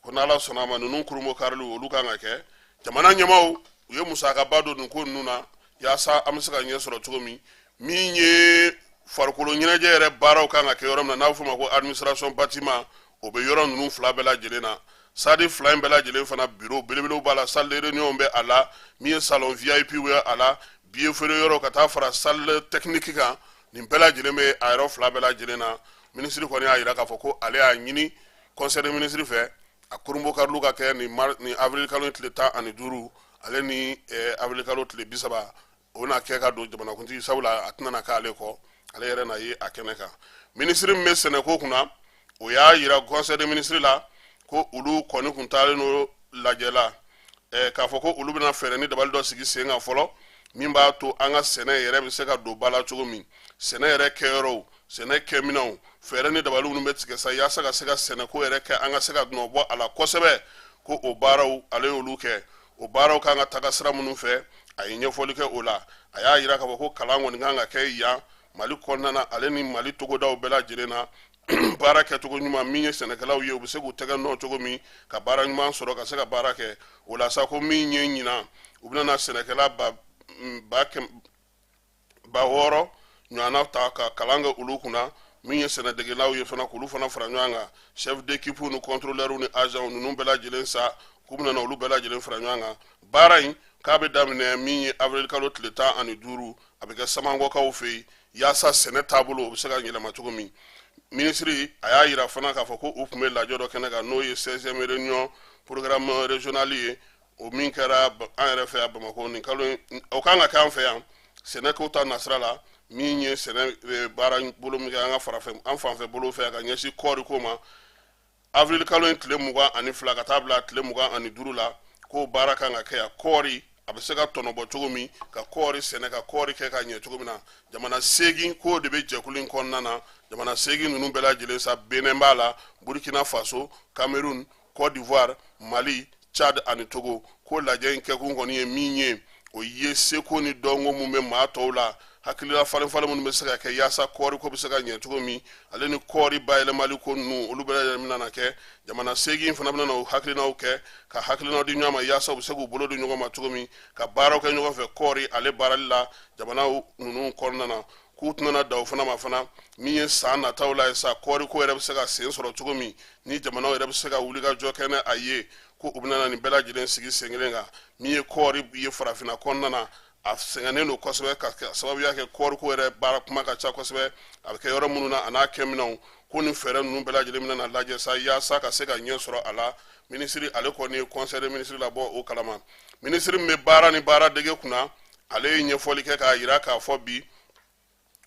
Ko n'Ala sɔnna a ma, ninnu kurunbonkariliw, olu kan ka kɛ. Jamana ɲɛmaaw, u ye musakaba don nin ko ninnu na, yaasa an bɛ se ka ɲɛ sɔrɔ cogo min. Min ye farikolo ɲɛnajɛ yɛrɛ baaraw kan ka kɛ yɔrɔ min na, n'a bɛ f'o ma ko administration bâtiment, o bɛ yɔrɔ ninnu fila bɛɛ lajɛlen na. Stade fila in bɛɛ lajɛlen fana, bureau belebelew b'a la, salle de réunion bɛ a la, min ye salon VIP bɛ a la. Biye feere yɔrɔ ka taa fara salle technique kan, nin bɛɛ lajɛlen bɛ a yɔrɔ fila bɛɛ lajɛlen na. Minisiri kɔni y'a jira k'a fɔ ko ale y'a ɲini conseil des ministres fɛ, a kurunbonkariliw ka kɛ nin avril kalo tile 15 ale ni avril kalo tile 30. O na kɛ ka don jamanakuntigi, sabula a tɛna na k'ale kɔ, ale yɛrɛ na ye a kɛnɛ kan. Minisiri min bɛ sɛnɛko kunna, o y'a jira conseil des ministres la ko olu kɔni kun taalen don lajɛ la, k'a fɔ ko olu bɛna fɛɛrɛ ni dabali dɔ sigi sen kan fɔlɔ, min b'a to an ka sɛnɛ yɛrɛ bɛ se ka don ba la cogo min, sɛnɛ yɛrɛ kɛyɔrɔw, sɛnɛ kɛminɛnw, fɛɛrɛ ni dabali minnu bɛ tigɛ sa yaasa ka se ka sɛnɛko yɛrɛ kɛ, an ka se ka nɔ bɔ a la kosɛbɛ. Ko o baaraw, ale y'olu kɛ. O baaraw kan ka taga sira minnu fɛ, a ye ɲɛfɔli kɛ o la. A y'a jira k'a fɔ ko kalan kɔni kan ka kɛ yan Mali kɔnɔna na, ale ni Mali togodaw bɛɛ lajɛlen na, baara kɛcogo ɲuman min ye sɛnɛkɛlaw ye, u bɛ se k'u tɛgɛ nɔ cogo min ka baara ɲuman sɔrɔ, ka se ka baara kɛ o la sa. Ko min ye ɲinan, u bɛna na sɛnɛkɛla 6000 ɲɔgɔnna ta ka kalan kɛ olu kunna. Min ye sɛnɛdegelaw ye fana, k'olu fana fara ɲɔgɔn kan, chef d'équipe ni contrôleur ni agent ninnu bɛɛ lajɛlen sa, k'u bɛna olu bɛɛ lajɛlen fara ɲɔgɔn kan. Baara in k'a bɛ daminɛ min ye avril kalo tile 15, a bɛ kɛ Samankɔkaw fɛ yen, yaasa sɛnɛ taabolo o bɛ se ka yɛlɛma cogo min. Minisiri a y'a yira fana k'a fɔ ko u tun bɛ lajɛ dɔ kɛnɛ kan, n'o ye 16e réunion programme régional ye, o min kɛra an yɛrɛ fɛ yan Bamakɔ nin kalo, o kan ka kɛ an fɛ yan sɛnɛko ta nasira la. Min ye sɛnɛ baara bolo min kɛ an ka farafin an fanfɛ bolo fɛ ka ɲɛsin kɔɔri ko ma, avril kalo in tile 22 ka taa bila tile 25 la, k'o baara kan ka kɛ yan, kɔɔri a bɛ se ka tɔnɔbɔ cogo min, ka kɔɔri sɛnɛ, ka kɔɔri kɛ ka ɲɛ cogo min na. Jamana 8 k'o de bɛ jɛkulu in kɔnɔna na. Jamana 8 ninnu bɛɛ lajɛlen sa, Benin b'a la, Burkina Faso, Cameroun, Côte d'Ivoire, Mali, Tchad ani Togo. Ko lajɛ in kɛkun kɔni ye min ye, o ye seko ni dɔnko mun bɛ maa tɔw la, hakilila falen falen minnu bɛ se ka kɛ yaasa kɔɔri ko bɛ se ka ɲɛ cogo min, ale ni kɔɔri bayɛlɛmali ko ninnu, olu bɛɛ lajɛlen bɛna kɛ. Jamana 8 fana bɛna o hakilinaw kɛ, ka hakilinaw di ɲɔgɔn ma, yaasa u bɛ se k'u bolo di ɲɔgɔn ma cogo min, ka baaraw kɛ ɲɔgɔn fɛ kɔɔri ale baarali la jamanaw ninnu kɔnɔna na. K'u tɛna dan o fana ma fana, min ye san nataw la ye sa, kɔɔri ko yɛrɛ bɛ se ka sen sɔrɔ cogo min, ni jamanaw yɛrɛ bɛ se ka wuli ka jɔ kɛ ni a ye, ko u bɛna nin bɛɛ lajɛlen sigi sen kelen kan. Min ye kɔɔri ye farafinna kɔnɔna na, a sɛgɛnnen don kosɛbɛ, ka sababuya kɛ kɔɔri ko yɛrɛ baara kuma ka ca kosɛbɛ, a bɛ kɛ yɔrɔ minnu na a n'a kɛminɛnw. Ko nin fɛɛrɛ ninnu bɛɛ lajɛlen bɛna lajɛ sa yaasa ka se ka ɲɛ sɔrɔ a la. Minisiri ale kɔni ye conseil des ministres labɔ o kalama. Minisiri min bɛ baara ni baara dege kunna, ale ye ɲɛfɔli kɛ k'a yira k'a fɔ bi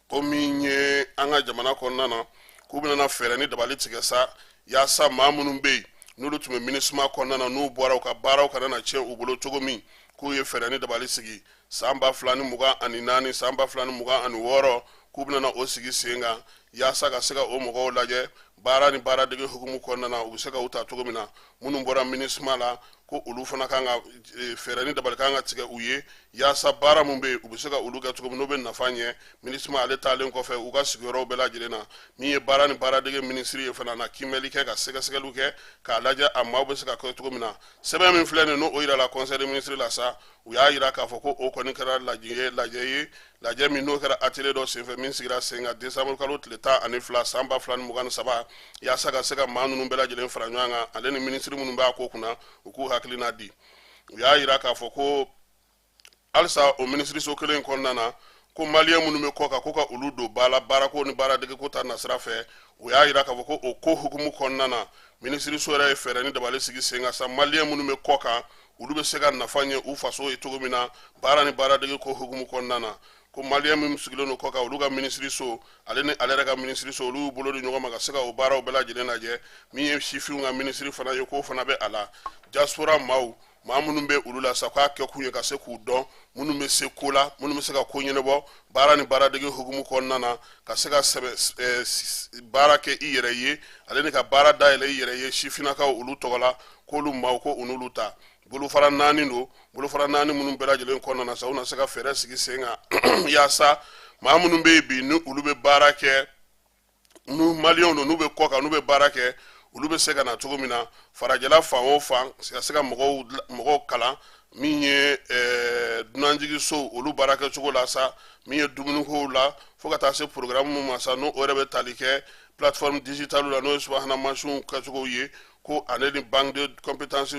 ko min ye an ka jamana kɔnɔna na, k'u bɛna fɛɛrɛ ni dabali tigɛ sa yaasa maa minnu bɛ yen n'olu tun bɛ MINUSMA kɔnɔna na, n'u bɔra, u ka baaraw kana na tiɲɛ u bolo cogo min. K'u ye fɛɛrɛ ni dabali sigi san 2024, san 2026, k'u bɛna o sigi sen kan yaasa ka se ka o mɔgɔw lajɛ baara ni baaradege hukumu kɔnɔna na, u bɛ se ka u ta cogo min na. Minnu bɔra MINUSMA la, ko olu fana kan ka fɛɛrɛ ni dabali kan ka tigɛ u ye, yaasa baara min bɛ yen, u bɛ se ka olu kɛ cogo min, n'o bɛ nafa ɲɛ MINUSMA ale taalen kɔfɛ u ka sigiyɔrɔw bɛɛ lajɛlen na. Min ye baara ni baaradege minisiri ye fana, na kiimɛli kɛ, ka sɛgɛsɛgɛliw kɛ k'a lajɛ a maaw bɛ se ka kɛ cogo min na. Sɛbɛn min filɛ nin, n'o yirala conseil des ministres la sa, u y'a yira k'a fɔ ko o kɔni kɛra lajɛ ye, lajɛ min n'o kɛra atelier dɔ senfɛ min sigira sen kan décembre kalo tile 12 san 2023, yaasa ka se ka maa ninnu bɛɛ lajɛlen fara ɲɔgɔn kan, ale ni minisiri minnu b'a ko kunna, u k'u hakilina di. U y'a yira k'a fɔ ko halisa o minisiriso kelen in kɔnɔna na, ko maliyɛn minnu bɛ kɔ kan, ko ka olu don ba la baarako ni baaradegeko ta nasira fɛ. U y'a yira k'a fɔ ko o ko hukumu kɔnɔna na, minisiriso yɛrɛ ye fɛɛrɛ ni dabali sigi sen kan sa, maliyɛn minnu bɛ kɔ kan, olu bɛ se ka nafa ɲɛ u faso ye cogo min na baara ni baaradege ko hukumu kɔnɔna na. Ko maliyɛn minnu sigilen don kɔ kan, olu ka minisiriso ale ni ale yɛrɛ ka minisiriso, olu y'u bolo di ɲɔgɔn ma ka se ka o baaraw bɛɛ lajɛlen lajɛ. Min ye sifinw ka minisiri fana ye, k'o fana bɛ a la. Diaspora maaw, maa minnu bɛ olu la sa, k'a kɛ kun ye ka se k'u dɔn, minnu bɛ se ko la, minnu bɛ se ka ko ɲɛnabɔ baara ni baaradege hukumu kɔnɔna na, ka se ka sɛbɛ baara kɛ i yɛrɛ ye, ale ni ka baara dayɛlɛ i yɛrɛ ye sifinnakaw olu tɔgɔ la, k'olu maaw, ko u n'olu ta. Bolofara 4 don. Bolofara 4 minnu bɛɛ lajɛlen kɔnɔna na sa, u na se ka fɛɛrɛ sigi sen kan yaasa maa minnu bɛ yen bi, ni olu bɛ baara kɛ, n'u maliyɛnw don, n'u bɛ kɔ kan, n'u bɛ baara kɛ, olu bɛ se ka na cogo min na farajɛla fan o fan, ka se ka mɔgɔw kalan min ye dunanjiginsow olu baara kɛcogo la sa, min ye dumunikow la, fo ka taa se programme min ma sa, n'o yɛrɛ bɛ tali kɛ plateforme digitale la, n'o ye subahana mansinw kɛcogow ye, ko ale ni banque de compétence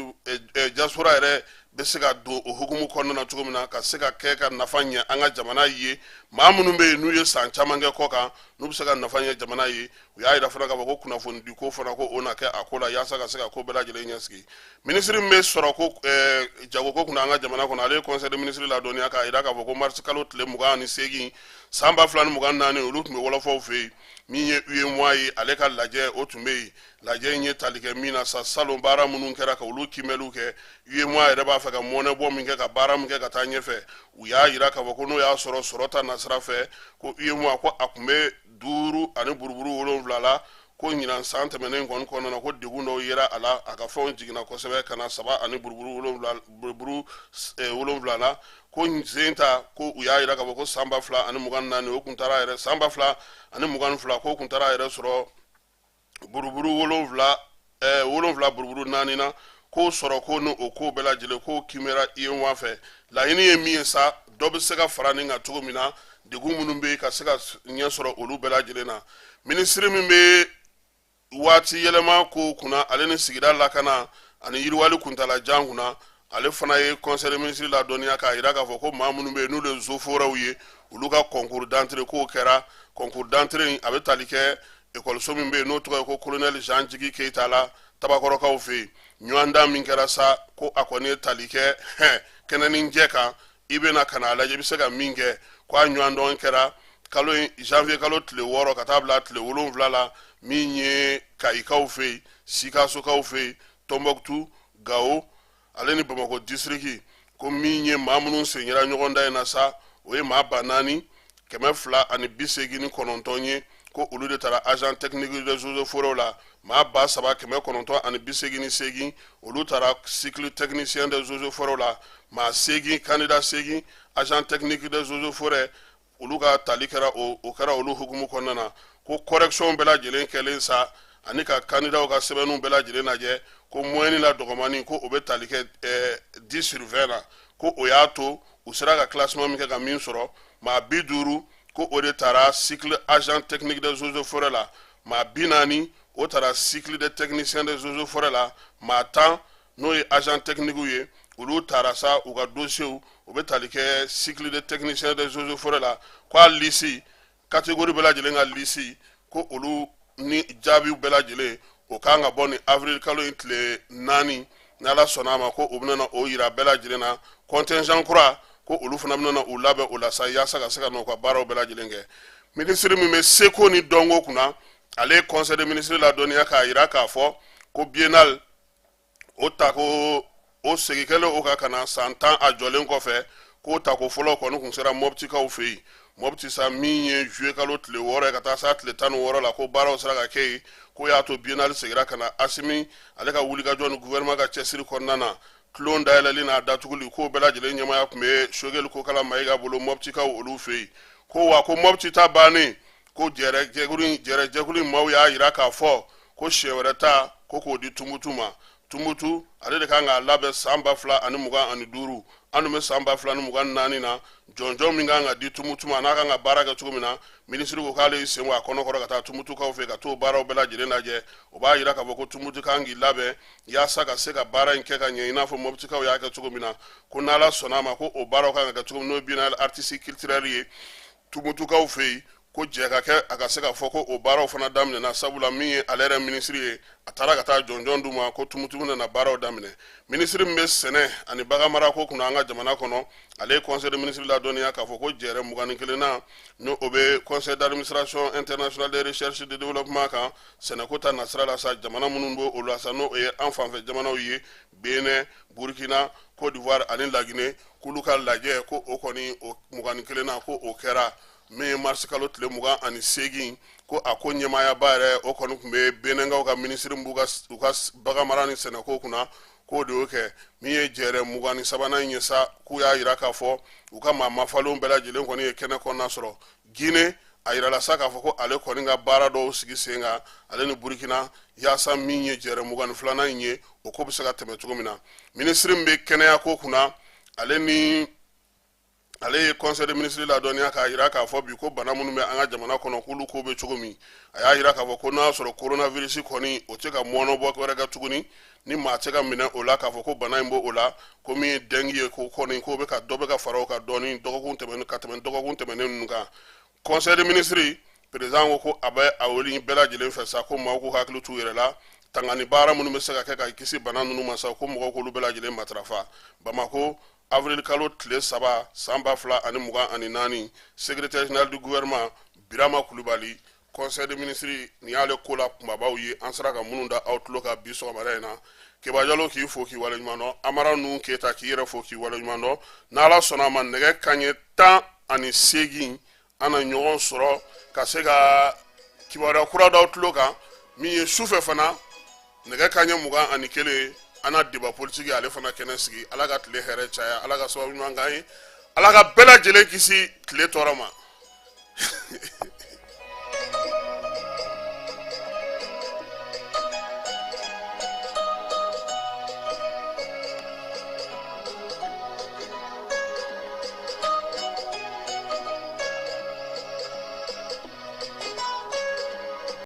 diaspora yɛrɛ. bɛ se ka don o hukumu kɔnɔna na cogo min na ka se ka kɛ ka nafa ɲɛ an ka jamana ye. Maa minnu bɛ yen n'u ye san caman kɛ kɔ kan, n'u bɛ se ka nafa ɲɛ jamana ye. U y'a yira fana k'a fɔ ko kunnafonidi ko fana, ko o na kɛ a ko la yaasa ka se ka ko bɛɛ lajɛlen ɲɛsigi. Minisiri min bɛ sɔrɔ ko jagoko kunna an ka jamana kɔnɔ, ale ye conseil des ministres ladɔnniya k'a yira k'a fɔ ko marisi kalo tile 28 san 2024, olu tun bɛ wɔlɔfɔw fɛ yen. Min ye UEMOA ye, ale ka lajɛ o tun bɛ yen. Lajɛ in ye tali kɛ min na sa, salon baara minnu kɛra ka olu kiimɛliw kɛ, UEMOA yɛrɛ b'a fɛ ka mɔnɛbɔ min kɛ ka baara min kɛ ka taa ɲɛfɛ. U y'a yira k'a fɔ ko n'o y'a sɔrɔ sɔrɔ ta nasira fɛ, ko UEMOA ko a tun bɛ 5.7 la, ko ɲinan san tɛmɛnen kɔni kɔnɔna na, ko degun dɔw yera a la, a ka fɛnw jiginna kosɛbɛ ka na 3.7 la. Ko sen ta ko u y'a yira k'a fɔ ko san 2024, o kun taara yɛrɛ san 2022, ko kun taara yɛrɛ sɔrɔ buruburu wolonwula, 7.4 na. K'o sɔrɔ ko ni o ko bɛɛ lajɛlen k'o kiimɛra UEMOA fɛ. Laɲini ye min ye sa, dɔ bɛ se ka fara nin kan cogo min na, degun minnu bɛ yen ka se ka ɲɛ sɔrɔ olu bɛɛ lajɛlen na. Minisiri min bɛ waati yɛlɛma ko kunna, ale ni sigida lakana ani yiriwali kuntalajan kunna, ale fana ye conseil des ministres ladɔnniya k'a yira k'a fɔ ko maa minnu bɛ yen n'olu ye eaux et forêts ye, olu ka concours d'entrée k'o kɛra. Concours d'entrée in, a bɛ tali kɛ ekɔliso min bɛ yen n'o tɔgɔ ye ko Colonel Jean Jigi Keyita la, Tabakɔrɔkaw fɛ yen. Ɲɔgɔndan min kɛra sa, ko a kɔni ye tali kɛ kɛnɛ ni jɛ kan, i bɛna ka n'a lajɛ i bɛ se ka min kɛ. Ko a ɲɔgɔndɔn kɛra kalo in janvier kalo tile 6 ka taa bila tile 7 la, min ye Kayikaw fɛ yen, Sikasokaw fɛ yen, Tɔnbɔkutu, Gawo ale ni Bamakɔ disiriki. Ko min ye maa minnu sen yera ɲɔgɔndan in na sa, o ye maa 4289 ye. Ko olu de taara agent technique des eaux et forêts la. Maa 3988, olu taara cycle technicien des eaux et forêts la. Maa 8, candidat 8, agent technique des eaux et forêts, olu ka tali kɛra o kɛra olu hukumu kɔnɔna na. Ko correction bɛɛ lajɛlen kɛlen sa, ani ka candidatw ka sɛbɛnniw bɛɛ lajɛlen lajɛ, ko moyenne la dɔgɔmani, ko o bɛ tali kɛ 10 sur 20 la. Ko o y'a to u sera ka classement min kɛ ka min sɔrɔ, maa 50, ko o de taara cycle agent technique des eaux et forêts la. Maa 40, o taara cycle des techniciens des eaux et forêts la. Maa 10, n'o ye agent technique ye, olu taara sa, u ka dossiers o bɛ tali kɛ cycle de technicien des eaux et forêts la. Ko a liste catégorie bɛɛ lajɛlen ka liste, ko olu ni jaabiw bɛɛ lajɛlen, o kan ka bɔ ni avril kalo in tile 4, n'Ala sɔnna a ma. Ko o bɛna o yira bɛɛ lajɛlen na. Contingent kura, ko olu fana bɛna u labɛn o la sa, yaasa ka se ka n'u ka baaraw bɛɛ lajɛlen kɛ. Minisiri min bɛ seko ni dɔnko kunna, ale ye conseil des ministres ladɔnniya k'a yira k'a fɔ ko biennale o tako o segin kɛlen o kan ka na san 10 a jɔlen kɔfɛ, k'o tako fɔlɔ kɔni kun sera Mɔptikaw fɛ yen. Mɔpti sa, min ye juillet kalo tile 6 ye ka taa s'a tile 16 la, ko baaraw sera ka kɛ yen. K'o y'a to biennale seginna ka na. Asimi ale ka wulikajɔ ni gouvernement ka cɛsiri kɔnɔna na, tulon dayɛlɛli n'a datuguli, k'o bɛɛ lajɛlen ɲɛmaya tun bɛ Sogɛli Kokala Mayiga bolo Mɔptikaw olu fɛ yen. Ko wa ko Mɔpti ta bannen, ko jɛrɛjɛkulu in maaw y'a yira k'a fɔ ko siɲɛ wɛrɛ ta, ko k'o di Tumutu ma. Tumutu ale de kan k'a labɛn san 2025. An dun bɛ san 2024 na. Jɔnjɔn min kan ka di Tumutu ma, n'a kan ka baara kɛ cogo min na, minisiri ko k'ale y'i sen bɔ a kɔnɔ kɔrɔ ka taa Tumutukaw fɛ ka t'o baaraw bɛɛ lajɛlen lajɛ. O b'a yira k'a fɔ ko Tumutu kan k'i labɛn yaasa ka se ka baara in kɛ ka ɲɛ, i n'a fɔ Mɔptikaw y'a kɛ cogo min na. Ko n'Ala sɔnna a ma, ko o baaraw kan ka kɛ cogo min, n'o ye biennale artistique culturelle ye Tumutukaw fɛ yen, ko jɛ ka kɛ a ka se ka fɔ ko o baaraw fana daminɛna, sabula min ye ale yɛrɛ minisiri ye, a taara ka taa jɔnjɔn d'u ma, ko Tumutu nana baaraw daminɛ. Minisiri min bɛ sɛnɛ ani baganmarako kunna an ka jamana kɔnɔ, ale ye conseil de ministre ladɔnniya k'a fɔ ko jɛrɛ 21nan, n'o o bɛ conseil d'administration international de recherche de développement kan sɛnɛko ta nasira la sa, jamana minnu b'o olu la sa, n'o ye an fanfɛ jamanaw ye, Benin, Burkina, Côte d'Ivoire ani Laginɛ, k'olu ka lajɛ, ko o kɔni o 21nan, ko o kɛra min ye marisi kalo tile 28. Ko a ko ɲɛmaayaba yɛrɛ, o kɔni tun bɛ Benɛnkaw ka minisiri b'u ka baganmara ni sɛnɛko kunna, k'o de y'o kɛ. Min ye jɛrɛ 23nan in ye sa, k'u y'a yira k'a fɔ u ka maa mafalenw bɛɛ lajɛlen kɔni ye kɛnɛ kɔnɔna sɔrɔ. Gine, a yirala sa k'a fɔ ko ale kɔni ka baara dɔw sigi sen kan, ale ni Burukina, yaasa min ye jɛrɛ 22nan in ye, o ko bɛ se ka tɛmɛ cogo min na. Minisiri min bɛ kɛnɛya ko kunna, ale ni Ale ye conseil des ministres ladɔnniya k'a jira k'a fɔ bi ko bana minnu bɛ an ka jamana kɔnɔ, k'olu ko bɛ cogo min. A y'a jira k'a fɔ ko n'a y'a sɔrɔ coronavirus kɔni, o tɛ ka mɔnɔbɔ wɛrɛ kɛ tuguni, ni maa tɛ ka minɛ o la k'a fɔ ko bana in b'o la, ko min ye dengue ye, ko kɔni ko bɛ ka dɔ bɛ ka fara o kan dɔɔni dɔgɔkun tɛmɛnen ka tɛmɛ dɔgɔkun tɛmɛnen ninnu kan. Conseil des ministres président ko ko a bɛ a wele bɛɛ lajɛlen fɛ sa, ko maaw k'u hakili t'u yɛrɛ la, tangani baara minnu bɛ se ka kɛ ka kisi bana ninnu ma sa, ko mɔgɔw k'olu bɛɛ lajɛlen matarafa. Bamako, avril kalo tile 3, san 2024, secrétaire général du gouvernement Birama Kulubali, conseil des ministres nin y'ale ko la kunbabaw ye, an sera ka minnu da aw tulo kan bi sɔgɔmada in na. Keba Jalo k'i fo k'i waleɲuman dɔn. Amara Nuhu Keyita k'i yɛrɛ fo k'i waleɲuman dɔn. N'Ala sɔnna a ma, nɛgɛ kanɲɛ 18, an na ɲɔgɔn sɔrɔ ka se ka kibaruya kura d'aw tulo kan. Min ye sufɛ fana, nɛgɛ kanɲɛ 21, an na débat politique ale fana kɛnɛ sigi. Ala ka tile hɛrɛ caya, Ala ka sababu ɲuman k'an ye, Ala ka bɛɛ lajɛlen kisi tile tɔɔrɔ ma.